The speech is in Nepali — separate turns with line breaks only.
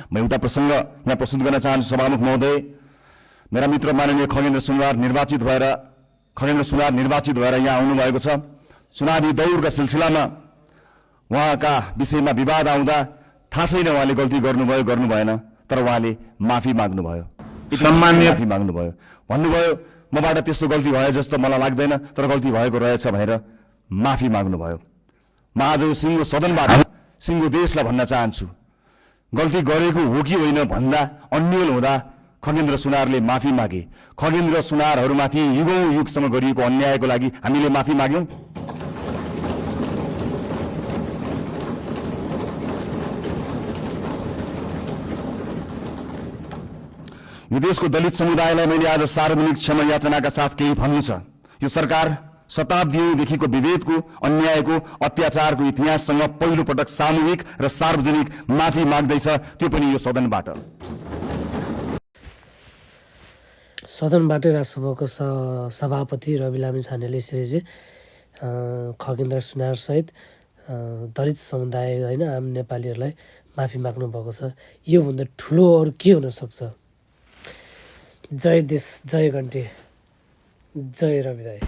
म एउटा प्रसङ्ग यहाँ प्रस्तुत गर्न चाहन्छु सभामुख महोदय। मेरा मित्र माननीय खगेन्द्र सुनार निर्वाचित भएर यहाँ आउनुभएको छ। चुनावी दौडका सिलसिलामा उहाँका विषयमा विवाद आउँदा थाहा छैन उहाँले गल्ती गर्नुभयो गर्नु भएन, तर उहाँले माफी माग्नुभयो, माफी माग्नुभयो, भन्नुभयो मबाट त्यस्तो गल्ती भयो जस्तो मलाई लाग्दैन, तर गल्ती भएको रहेछ भनेर माफी माग्नुभयो। म आज यो सिङ्गो सदनबाट सिङ्गो देशलाई भन्न चाहन्छु, गल्ती गरेको हो कि होइन भन्दा अन्यल हुँदा खगेन्द्र सुनारले माफी मागे। खगेन्द्र सुनारहरूमाथि युगौं युगसम्म गरिएको अन्यायको लागि हामीले माफी माग्यौं। यो देशको दलित समुदायलाई मैले आज सार्वजनिक क्षमा याचनाका साथ केही भन्नु छ। यो सरकार शताब्दीदेखिको विभेदको, अन्यायको, अत्याचारको इतिहाससँग पहिलो पटक सामूहिक र सार्वजनिक माफी माग्दैछ, त्यो पनि यो सदनबाट।
सदनबाटै राष्ट्रसभाको सभापति रवि लामिछानेले यसरी चाहिँ खगेन्द्र सुनार सहित दलित समुदाय होइन आम नेपालीहरूलाई माफी माग्नु भएको छ। योभन्दा ठुलो अरू के हुन सक्छ? जय देश, जय घन्टी, जय रवि दाई।